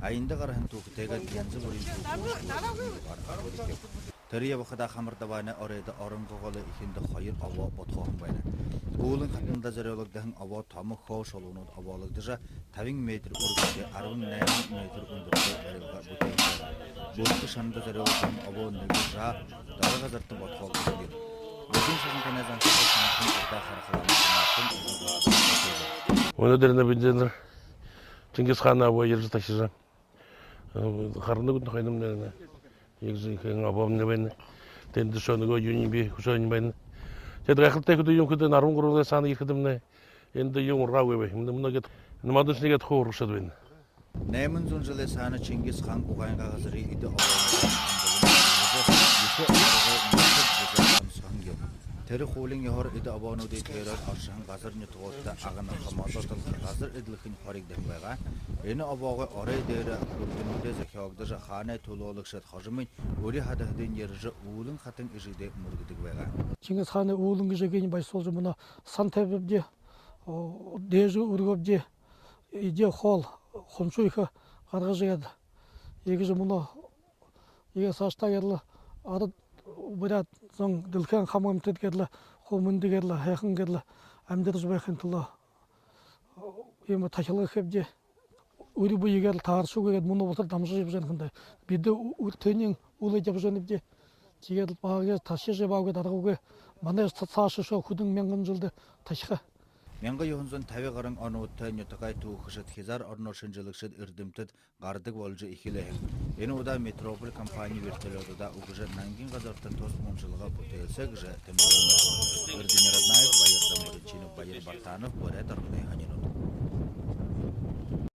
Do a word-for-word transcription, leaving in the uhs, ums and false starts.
аянда гараһан түүхэтэйгээ янза бүриин түүхэ. Тэрэ ябахадаа Хамар Дабаанай оройдо Оронгой голой эхиндэ хоёр обоо бодхооһон байна. Үүлэн хатанда зорюулагдаһан обоо томо хоо шулуунууд обоологдожо, табин метр үргэтэй, арбан найман метр үндэртэй барилга бүтэһэн байна. Бүрдэ шанда зорюулагдаһан обоо нэгэ жаа доро газарта бодхоогдоһон юм. Бүхын шажантанай заншалта шанхан урдаа харахалаа. Мүнөөдэр энэ бидэнэр Чингис хаанай обоо ерэжэ тахижа. Харана гүт, хойно мүнөө энэ ехэ жэнхэхэн обоомнай байна. Тэндэ үшөө нүгөө юуниинь бии, үшөө юуниинь байна. Тиигээд гайхалтай хэды юм гэхэдэ, энэ арбан гурбан саана ерэхэдэмнай эндэ юумэ ургаагүй бай. Мүнөө, мүнөө гээд, энэ модоншни гээд хуу ургашаад байна. Найман зуун жэлэй саана Чингис хаан угайнгаа газарые эдэ обоонуудаар хандалан, ехэ аргай нутаг бүгэдэ хамсаһан юм. Тэрэ хуулиин ёһоор эдэ обоонуудые тойроод оршоһон газар нютагуудта агнахамалатал газар эдлэхэнь хоригдоһон байгаа. Энэ обоогой орой дээрэ хүрдэнүүдэй зохёогдожо, хаанай түлөөлэгшэд хожомынь үри хадаһадынь ерэжэ, үүлэн хатан эжыдээ мүргэдэг байгаа. Чингис хаанай үүлэн гэжэ эгээнь баясуулжа, мүнөө сан табибди, о, дээжэ үргөөбди, эдеэ хоол, хуншуу ехэ гаргажа гээд, иигэжэ мүнөө иигээ саашадаа гээд лэ арад буряад зон, дэлхэйн хамаг эмтэд гээд лэ, хуу мэндэ гээд лэ, һайхан гээд лэ амидаржа байхын түлөө иимэ тахилга хэбди. Үри бэеэ гээд лэ тааршагүй гээд, мүнөө болотор дамжажа ябажа байнабди. Бидэ ү-, үри тэнюун үлөөд ябажа байнабди. Тиигээд лэ баһа гээд тахижа ябаагүй аргагүй. Манай са-, саашаа үшөө хэдэн мянган жэлдэ тахиха. Мянга юһэн зуун таби гаран онуудта нютагай түүхэшэд, хизаар ороноо шэнжэлэгшэд, эрдэмтэд гарадаг боложо эхилээ һэн. Энэ удаа Метрополь компани вертолётуудаа үгэжэ, нангин газарта тус уншалга бүтээлсэ гэжэ тэмдэглэнэ. Эрдэни Раднаев, Баяр Дамбаринчинов, Баяр Бартанов, Буряад ороной һонин.